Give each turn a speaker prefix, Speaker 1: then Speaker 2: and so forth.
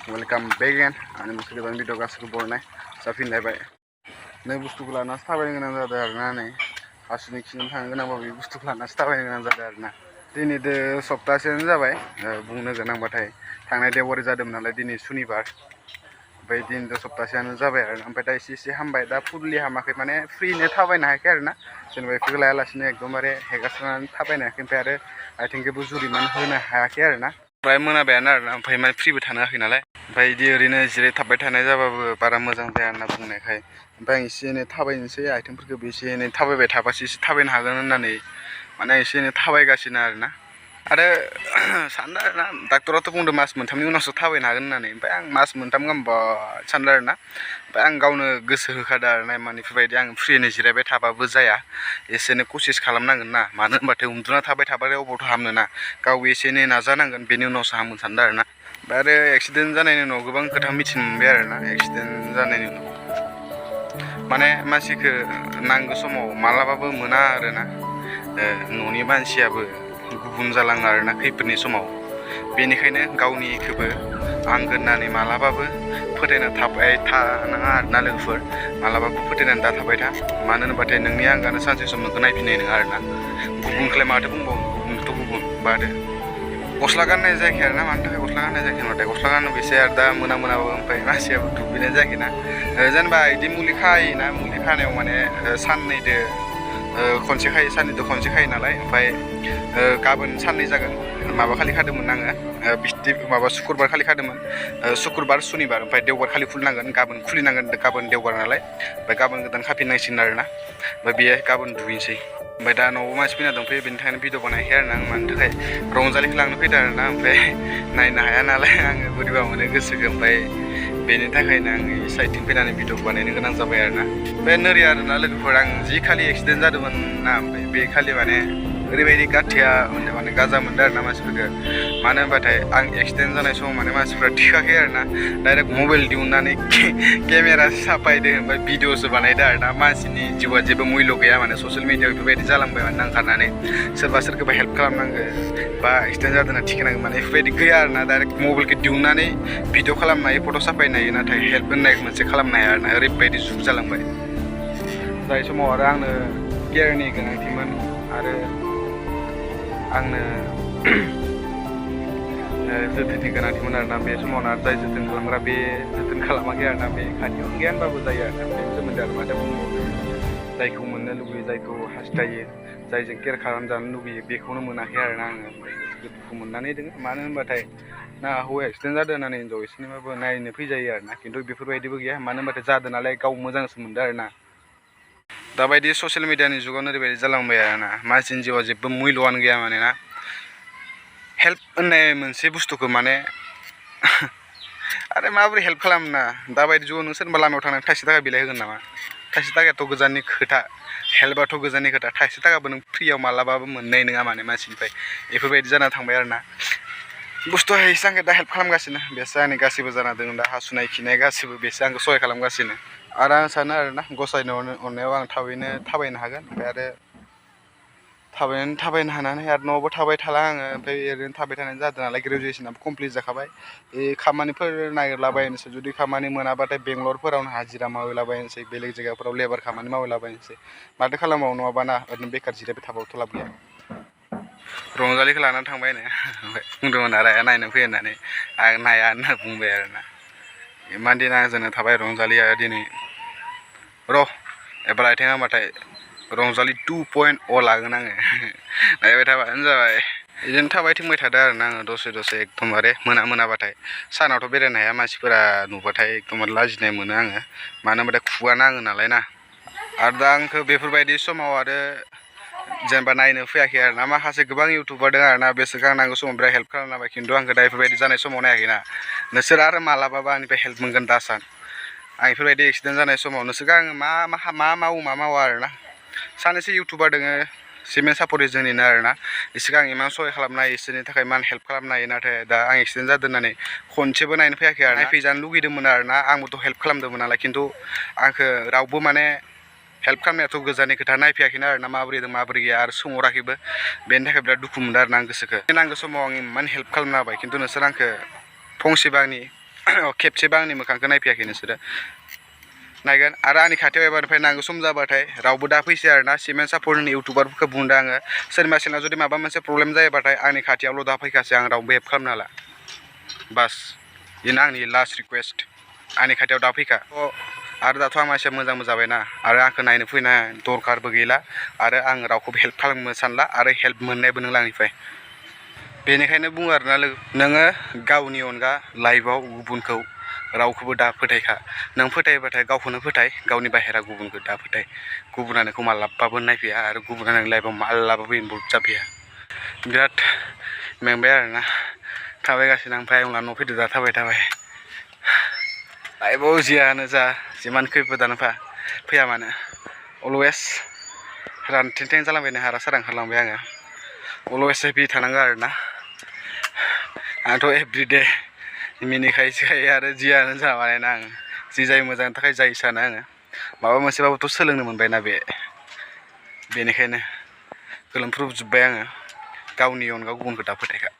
Speaker 1: welcome back eigen आंनि मोनसे गोदान भिडिअ गासैखौबो बरनाय जाफिनलायबाय नै बुस्थुखौ लानासो थाबायनो गोनां जादों आरोना नै हासुनो खिनो थांनो गोनांबाबो बे बुस्थुखौ लानासो थाबायनो गोनां जादों आरोना दिनैदो सप्तासेयानो जाबाय बुंनो गोनांबाथाय थांनाय देवबार जादोंमोन नालाय दिनै सुनिबार ओमफ्राय दिनैदो सप्तासेयानो जाबाय आरो ओमफ्राय दा एसे हामबाय दा फुललि हामाखै माने फ्रिनो थाबायनो हायाखै आरोना जेनेबा बेखौ लायालासिनो एकदमबारे हेगारस्रानानै थाबायनो हायाखै ओमफ्राय आरो आथिंखौबो जुरिनानै होनो हायाखै आरोना फ्राय मोनाबायानो आरोना ओमफ्राय माने फ्रिबो थानो हायाखै नालाय ओमफ्राय बिदि ओरैनो जिरायथाबबाय थानाय जाबाबो बारा मोजां जाया होनना बुंनायखाय ओमफ्राय आं एसे एनै थाबायनोसै आथिंफोरखौबो एसे एनै थाबायबाय थाबासो एसे थाबायनो हागोन होननानै माने एसे एनै थाबायगासिनो आरोना आरो सानदों आरोना डाक्टराथ' बुंदों मास मोनथामनि उनावसो थाबायनो हागोन होननानै ओमफ्राय आं मास मोनथाम गाहाम सानदों आरोना ओमफ्राय आं गावनो गोसो होखादों आरोना माने बेफोरबायदि आं फ्रिनो जिरायबाय थाबाबो जाया एसे एनै कसिस खालामनांगोन ना मानो होनबाथाय उन्दुना थाबाय थाबाथाय अबावथ' हामनो ना गाव एसे एनै नाजानांगोन बेनि उनावसो हामगोन सानदों आरोना आरो एक्सिडेन्ट जानायनि उनाव गोबां खोथा मिथिनो मोनबाय आरोना एक्सिडेन्ट जानायनि उनाव माने मानसिखौ नांगौ समाव मालाबाबो मोना आरोना न'नि मानसियाबो गुबुन जालाङो आरोना खैफोदनि समाव बेनिखायनो गावनिखौबो आंगो होननानै मालाबाबो फोथायना थाबाय थानाङा आरोना लोगोफोर मालाबाबो फोथायनानै दा थाबाय था मानो होनोबाथाय नोंनि आंगानो सानसे सम नोंखौ नायफिननाय नङा आरोना गुबुनखौलाय माथो बुंबावो गुबुनथ' गुबुन बादो गस्ला गाननाय जायाखै आरोना मानि थाखाय गस्ला गाननाय जायाखै होनबाथाय गस्ला गाननो एसे आरो दा मोनाबाबो ओमफ्राय मानसियाबो दुगैनाय जायाखैना जेनेबा बिदि मुलि खायोना मुलि खानायाव माने साननैदो खनसे खायो साननैदो खनसे खायो नालाय ओमफ्राय गाबोन साननै जागोन माबा खालि खादोंमोन आङो माबा सुक्रुबार खालि खादोंमोन सुक्रुबार सुनिबार ओमफ्राय देवबार खालि खुलिनांगोन गाबोन खुलिनांगोन गाबोन देवबार नालाय ओमफ्राय गाबोन गोदान खाफिननांसिगोन आरोना ओमफ्राय बेयो गाबोन दुगैनोसै ओमफ्राय दा न'आव मानसि फैना दंफैयो बेनि थाखायनो भिडिअ बानायाखै आरोना आं मानि थाखाय रंजालिखौ लांनो फैदों आरोना ओमफ्राय नायनो हाया नालाय आङो बोरैबा मोनो गोसोखौ ओमफ्राय बेनि थाखायनो आङो साइडथिं फैनानै भिडिअ बानायनो गोनां जाबाय आरोना बे नोरै आरोना लोगोफोर आं जि खालि एक्सिडेन्ट जादोंमोन ना ओमफ्राय बे खालि माने ओरैबायदि गाथिया माने गाजा मोनदों आरोना मानसिफोरखौ मानो होनबाथाय आं एक्सिडेन्ट जानाय समाव माने मानसिफ्रा थिखाखै आरोना डाइरेक्ट मबाइल दिहुननानै केमेरा साफायदों ओमफ्राय भिडिअसो बानायदों आरोना मानसिनि जिउआ जेबो मुल्य गैया माने ससियेल मिडियाआव बेफोरबायदि जालांबाय माने नांखारनानै सोरबा सोरखौबा हेल्प खालामनांगौ बा एक्सिडेन्ट जादों होनना थिखानांगौ माने बेफोरबायदि गैया आरोना डाइरेक्ट मबाइलखौ दिहुननानै भिडिअ खालामनो हायो फट' साफायनो हायो नाथाय हेल्प होननाय मोनसे खालामनो हाया आरोना ओरैबायदि जुग जालांबाय जाय समाव आरो आंनो केयारनि गोनांथिमोन आरो आंनो जोथोननि गोनांथिमोन आरोना बे समावनो जाय जोथोन खालामग्रा बे जोथोन खालामाखै आरोना बे खाथियावनो गैया होनबाबो जायो आरोना बेनि सोमोन्दै आरो माथो बुंबावनो जायखौ मोननो लुगैयो जायखौ हास्थायो जायजों केयार खालामजानो लुगैयो बेखौनो मोनाखै आरोना आङो गोसोखौ दुखु मोननानै दङ मानो होनबाथाय ना हौवा एक्सिडेन्ट जादों होननानै हिनजाव एसेबाबो नायनो फैजायो आरोना खिन्थु बेफोरबायदिबो गैया मानो होनबाथाय जादों नालाय गाव मोजांसो मोनदों आरोना दाबायदि ससियेल मिडियानि जुगावनो ओरैबायदि जालांबाय आरोना मानसिनि जिउआव जेबो मुल्यआनो गैया माने ना हेल्प होननाय मोनसे बुस्थुखौ माने आरो माबोरै हेल्प खालामना दाबायदि जुगाव नों सोरबा लामायाव थांनानै थाइसे थाखा बिलाइ होगोन नामा थाइसे थाखायाथ' गोजाननि खोथा हेल्पआथ' गोजाननि खोथा थाइसे थाखाबो नों फ्रियाव मालाबाबो मोननाय नङा माने मानसिनिफ्राय बेफोरबायदि जाना थांबाय आरोना बुस्थुआ एसे आंखौ दा हेल्प खालामगासिनो बेसो आंनि गासैबो जाना दङ दा हासुनाय खिनाय गासैबो बेसो आंखौ सहाय खालामगासिनो आरो आं सानो आरोना गसाइनि अननायाव आं थाबैनो थाबायनो हागोन ओमफ्राय आरो थाबायनो हानानै आरो न'आवबो थाबाय थाला आङो ओमफ्राय ओरैनो थाबाय थानाय जादों नालाय ग्रेजुवेसनाबो कमप्लिट जाखाबाय बे खामानिफोर नागिरलाबायनोसै जुदि खामानि मोनाबाथाय बेंगलरफोरावनो हाजिरा मावहैलाबायनोसै बेलेग जायगाफोराव लेबार खामानि मावहैलाबायनोसै माथो खालामबावनो नङाबा ना ओरैनो बेखार जिरायबाय थाबाबोथ' लाब गैया रंजालिखौ लानानै थांबायनो ओमफ्राय बुंदोंमोन आरो नायनो फैयो होननानै आं नाया होनना बुंबाय आरोना इमान दिन आंजोंनो थाबाय रंजालिया दिनै र' एबार आथिं हामबाथाय रंजालि 2.0 लागोन आङो नायबाय थाबानो जाबाय बिदिनो थाबाय थिंबाय थादों आरोना आङो दसे एकदमबारे मोनाबाथाय सानावथ' बेरायनो हाया मानसिफोरा नुबाथाय एकदमबारे लाजिनाय मोनो आङो मानो होनबाथाय खुगा नाङो नालाय ना आरो दा आंखौ बेफोरबायदि समाव आरो जेनेबा नायनो फैयाखै आरोना माखासे गोबां इउटुबार दं आरोना बेसोरखौ आं नांगौ समाव बिराद हेल्प खालामबाय खिन्थु आंखौ दा बेफोरबायदि जानाय समाव नायाखैना नोंसोर आरो मालाबाबो आंनिफ्राय हेल्प मोनगोन दा सान आं बेफोरबायदि एक्सिडेन्ट जानाय समाव नोंसोरखौ आङो मा मावा आरोना सानैसो इउटुबार दङ सिमेन्ट सापर्ट जोंनिनो आरोना इसोरखौ आं इमान सहाय खालामनो हायो इसोरनि थाखाय इमान हेल्प खालामनो हायो नाथाय दा आं एक्सिडेन्ट जादों होननानै खनसेबो नायनो फैयाखै आरो नायफैजानो लुगैदोंमोन आरोना आंबोथ' हेल्प खालामदोंमोन नालाय खिन्थु आंखौ रावबो माने हेल्प खालामनायाथ' गोजाननि खोथा नायफैयाखैनो आरोना माबोरै दं माबोरै गैया आरो सोंहराखैबो बेनि थाखाय बिराद दुखु मोनदों आरोना आं गोसोखौ नांगौ समाव आं इमान हेल्प खालामना होबाय खिन्थु नोंसोर आंखौ फंसेबो खेबसेबो आंनि मोखांखौ नायफैयाखै नोंसोरो नायगोन आरो आंनि खाथियाव एबारनिफ्राय नांगौ सम जाबाथाय रावबो दा फैसै आरोना सिमेन्ट सापर्टनि इउटुबारफोरखौ बुंदों आङो सोरनिबा सोरनाव जुदि माबा मोनसे प्रब्लेम जायोबाथाय आंनि खाथियावल' दा फैखासै आं रावबो हेल्प खालामनो हाला बास बेनो आंनि लास्ट रिकुवेस्ट आंनि खाथियाव दा फैखा आरो दाथ' आं एसे मोजांबो जाबायना आरो आंखौ नायनो फैनाय दरकारबो गैला आरो आं रावखौबो हेल्प खालामनो सानला आरो हेल्प मोननायबो नंला आंनिफ्राय बेनिखायनो बुङो आरोना लोगो नोङो गावनि अनगा लाइफआव गुबुनखौ रावखौबो दा फोथायखा नों फोथायबाथाय गावखौनो फोथाय गावनि बाहेरा गुबुनखौ दा फोथाय गुबुना नोंखौ मालाबाबो नायफैया आरो गुबुना नोंनि लाइफआव मालाबाबो इनभल्भ जाफैया बिराद मेंबाय आरोना थाबायगासिनो ओमफ्राय उनाव न' फैदो दा थाबाय लाइफआव जियानो जा जिमान खैफोदानो फैया मानो अलवेज रानथेंथें जालांबायनो हारा सारा ओंखारलांबाय आङो अलवेज हेपि थानांगौ आरोना आंथ' एभ्रिडे मिनिखायोसो आरो जियानो जा मानोना आं जि जायो मोजांनि थाखाय जायो सानो आङो माबा मोनसेबाबोथ' सोलोंनो मोनबायना बेनिखायनो गोलोमफ्रुजोब्बाय आङो गावनि अनगा गुबुनखौ दा फोथायखा